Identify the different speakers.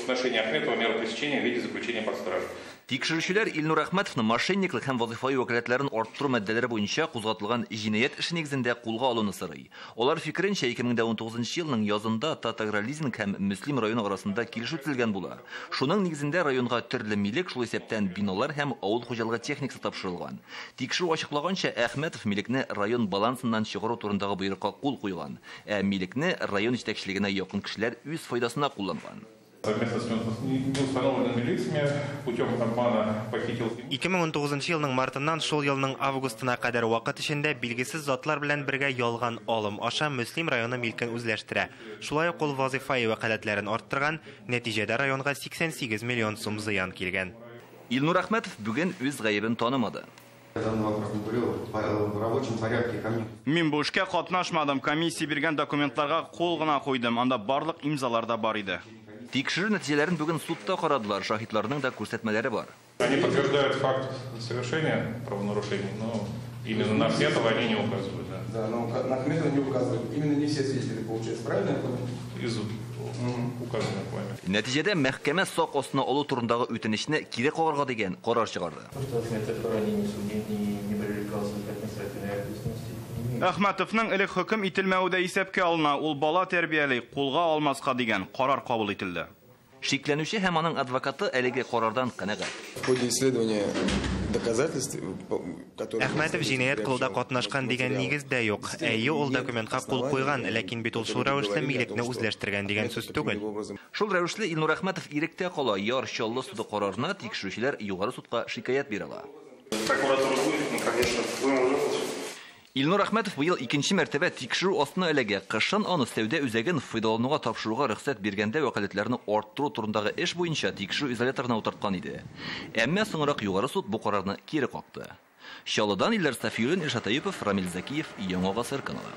Speaker 1: В отношении Ахметова меру пресечения в виде заключения под стражу.
Speaker 2: Тикшерүчеләр Илнур Әхмәтовны мошенниклык һәм вазифаи вәкаләтләрен арттыру маддәләре буенча кузгатылган җинаять эше нигезендә кулга алуны сорый. Алар фикеренчә, 2019 елның язында Татагролизинг һәм Мөслим районы арасында килешү төзелгән була. Шуның нигезендә районга төрле милек, шул исәптән биналар һәм авыл хуҗалыгы техникасы тапшырылган. Тикшерү ачыклаганча, Әхмәтов милекне район балансыннан чыгару турындагы боерыкка кул куйган, ә милекне район җитәкчелегенә якын кешеләр үз файдасына кулланган.
Speaker 1: Совместно с неустановленными лицами путем обмана похитил.
Speaker 3: 2019 елның мартыннан шул елның августына кадәр вакыт эчендә билгесез затлар белән бергә ялган алым аша Мөслим районы милкен үзләштерә. Шулай ук ул вазифаи вәкаләтләрен арттырган, нәтиҗәдә районга 88 миллион сум зыян килгән.
Speaker 2: Илнур Әхмәтов бүген үз гаебен танымады.
Speaker 4: Мин бу эшкә катнашмадым, комиссия биргән документларга кул гына куйдым, анда барлык имзалар да бар иде.
Speaker 2: Тикшерү нәтиҗәләрен бүген судта карадылар, шаһитларның да күрсәтмәләре бар.
Speaker 1: Они подтверждают факт совершения правонарушений, но именно на Ахметова они не указывают. Да.
Speaker 5: Да, но на Ахметова не указывают. Именно не все свидетели, получается, правильно я понял?
Speaker 1: Из указанных вами.
Speaker 2: Нәтиҗәдә мәхкәмә сак астына алу турындагы үтенечне кире кагарга дигән карар чыгарды.
Speaker 4: Әхмәтовның элек хөкем ителмәве дә исәпкә алына, ул бала тәрбияли, кулга алмаска дигән карар кабул ителде.
Speaker 2: Шикләнүче һәм аның адвокаты әлеге карардан канәгать.
Speaker 5: В ходе исследования доказательств, которые
Speaker 3: Әхмәтов җинаять кылуда катнашкан дигән нигез дә юк. Әйе, ул документка кул куйган, ләкин бит ул шул рәвешле милекне үзләштергән дигән сүз түгел.
Speaker 2: Шул рәвешле Илнур Әхмәтов иректә кала. Яр Чаллы суды карарына тикшерүчеләр югары судка шикаять бирә ала.
Speaker 6: Прокуратура будет, мы, конечно, будем жаловаться.
Speaker 2: Илнур Әхмәтов быел икенче мәртәбә тикшерү астына эләгә. Кышын аны сәүдә үзәген файдалануга тапшыруга рөхсәт биргәндә вәкаләтләрне арттыру турындагы эш буенча тикшерү изоляторына утырткан иде. Әмма соңрак югары суд бу карарны кире какты. Чаллыдан Илдар Сафиуллин, Илшат Әюпов, Рамил Закиев, Яңа Гасыр каналы.